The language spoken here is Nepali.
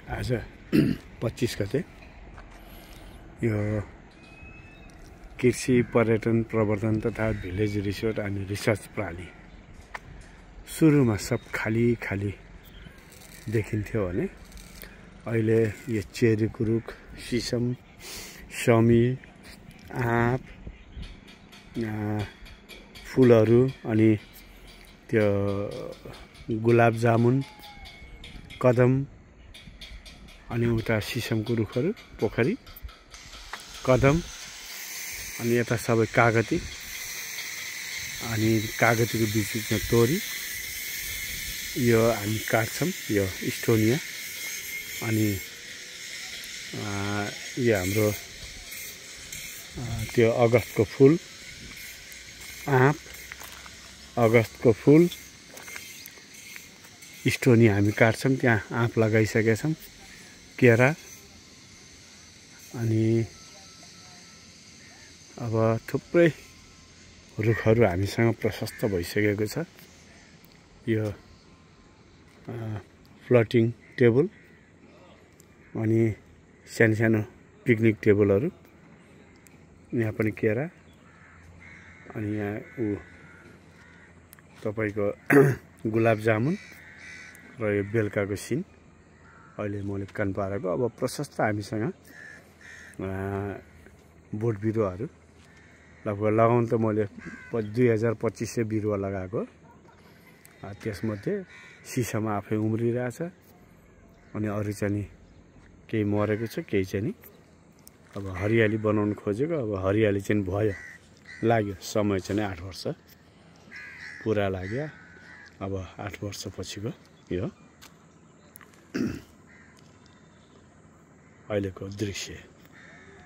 आज 25 गते यो कृषि पर्यटन प्रवर्धन तथा भिलेज रिसोर्ट अनि रिसर्च प्रणाली सुरुमा सब खाली देखिन्थ्यो भने अहिले यो चेरी कुरुक, सिसम, समी, आँप, फुलहरू अनि त्यो गुलाब जामुन, कदम अनि उता सिसमको रुखहरू, पोखरी, कदम अनि यता सबै कागती अनि कागतीको बिचमा तोरी, यो हामी काट्छौँ, यो स्टोनिया अनि यो हाम्रो त्यो अगस्तको फुल, आँप, अगस्तको फुल, स्टोनिया हामी काट्छौँ, त्यहाँ आँप लगाइसकेका छौँ, केरा अनि अब थुप्रै रुखहरू हामीसँग प्रशस्त भइसकेको छ। यो फ्लोटिङ टेबल अनि सानो पिकनिक टेबलहरू, यहाँ पनि केरा अनि यहाँ तपाईको गुलाब जामुन र यो बेलुकाको सिन अहिले मैले कान पारेको। अब प्रशस्त हामीसँग बोट बिरुवाहरू लगभग लगाउन त मैले 2250 बिरुवा लगाएको। त्यसमध्ये सिसामा आफै उम्रिरहेछ अनि अरू चाहिँ केही मरेको छ, केही चाहिँ अब हरियाली बनाउन खोजेको। अब हरियाली चाहिँ भयो, लाग्यो, समय चाहिँ 8 वर्ष पुरा लाग्यो। अब 8 वर्षपछिको यो अहिलेको दृश्य।